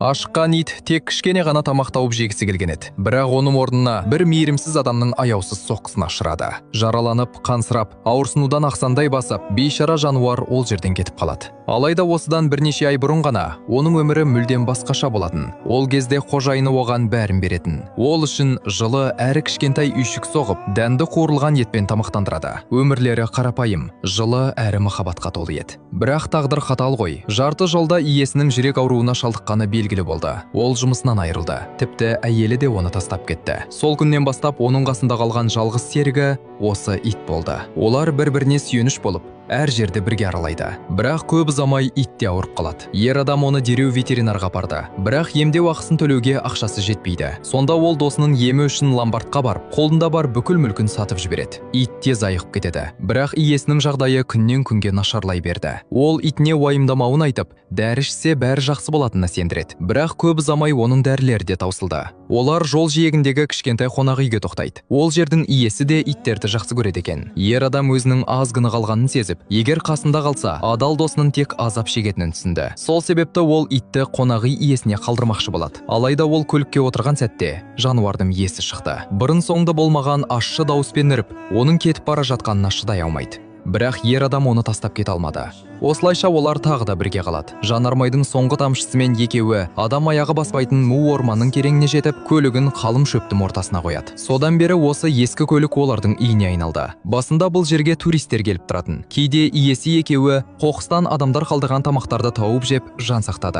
Ашыққан ит тек кішкене ғана тамақ тауып жегісі келген еді. Бірақ оның орнына бір мейірімсіз адамның аяусыз соққысына ұшырады. Жараланып, қансырап, ауырсынудан ақсаңдай басып, бейшара жануар ол жерден кетіп қалады. Алайда осыдан бірнеше ай бұрын ғана оның өмірі мүлдем басқаша болатын. Ол кезде қожайыны оған бәрін беретін. Ол үшін жылы әрі кішкентай үйшік соғып, дәмді қуырылған етпен тамақтандырады. Өмірлері қарапайым, жылы әрі махаббатқа толы еді. Бірақ тағдыр қатал ғой. Жарты жолда иесінің жүрек ауруына шалдыққаны белгілі болды. Ол жұмысынан айырылды. Тіпті әйелі де оны тастап кетті. Сол күннен бастап оның қасында қалған жалғыз серігі осы ит болды. Олар бір-біріне сүйеніш болып, әр жерді бірге аралайды. Бірақ көп ұзамай ит те ауырып қалады. Ер адам оны дереу ветеринарға апарды. Бірақ емдеу ақысын төлеуге ақшасы жетпейді. Сонда ол досының емі үшін ломбардқа барып, қолында бар бүкіл мүлкін сатып жібереді. Ит тез айығып кетеді. Бірақ иесінің жағдайы күннен күнге нашарлай берді. Ол итіне уайымдамауын айтып, дәрі ішсе, бәрі жақсы болатынына сендіреді. Бірақ көп ұзамай оның дәрілері де таусылды. Олар жол жиегіндегі кішкентай қонақ үйге тоқтайды. Ол жердің иесі де иттерді жақсы көреді екен. Ер адам өзінің аз күні қалғанын сезіп, егер қасында қалса, адал досының тек азап шегетінін түсінді. Сол себепті ол итті қонақ үй иесіне қалдырмақшы болады. Алайда ол көлікке отырған сәтте жануардың иесі шықты. Бұрын соңды болмаған ащы дауыспен үріп, оның кетіп бара жатқанына шыдай алмайды. Бірақ ер адам оны тастап кете алмады. Осылайша олар тағы да бірге қалады. Жанармайдың соңғы тамшысымен екеуі адам аяғы баспайтын му орманның тереңіне жетіп, көлігін қалың шөптің ортасына қояды. Содан бері осы ескі көлік олардың үйіне айналды. Басында бұл жерге туристер келіп тұратын. Кейде иесі екеуі қоқыстан адамдар қалдырған тамақтарды тауып жеп, жан сақтады.